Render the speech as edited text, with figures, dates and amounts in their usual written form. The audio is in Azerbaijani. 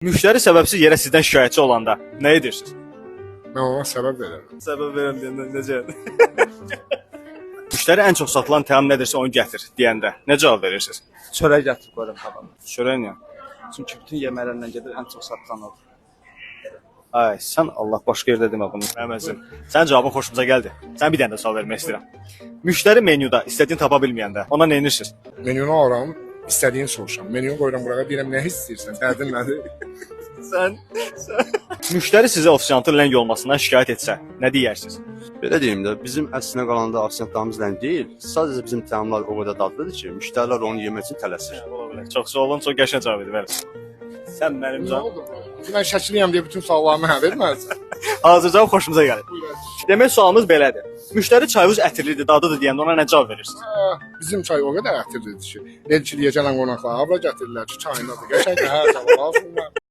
Müştəri səbəbsiz yerə sizdən şikayətçi olanda nə edirsiniz? Mən ona səbəb verərəm. Səbəb verəm deyəndə necə? Müştəri ən çox satılan təam nədirsə onu gətir deyəndə nə cavab verirsiniz? Çörək gətirib qoyuram qabağıma. Çörək niyə? Çünki bütün yeməklərlə gedir, ən çox satılan odur. Ay, sən Allah başqa yerdə demə bunu. Mənim əzizim. Sənin cavabın xoşumuza gəldi. Sən bir dənə də sual vermək istəyirəm. Müştəri menyuda istədiyini tapa bilməyəndə ona nə edirsiniz? Menyunu alıram, istədiyini soruşam. Menyunu qoyuram qırağa, deyirəm nə istəyirsən, dərdin nədir? Sən, sən. Müştəri sizə ofisiantın ləng olmasından şikayət etsə, nə deyərsiniz? Belə deyim də, bizim əslinə qalanda ofisiantlarımız ləng deyil, sadəcə bizim təamlar o qədər dadlıdır ki, müştərilər onu yemək üçün tələsir. Ola bilər. Çox sağ olun, çox qəşəng cavab idi, bəli. Sən mənim Nə can. oldu? Mən şəkliyəm deyə bütün suallarımı hə verməzsən. Hazır cavab xoşumuza gəlir. Buyur. Demək sualımız belədir. Müştəri çayınız ətirlidir, dadlıdır deyəndə ona nə cavab verirsiniz? Ah, bizim çay o qədər ətirlidir ki, elçiliyə gələn qonaqlar abra gətirirlər ki, çayındadır. Qəşəng hə, cavab alsınlar.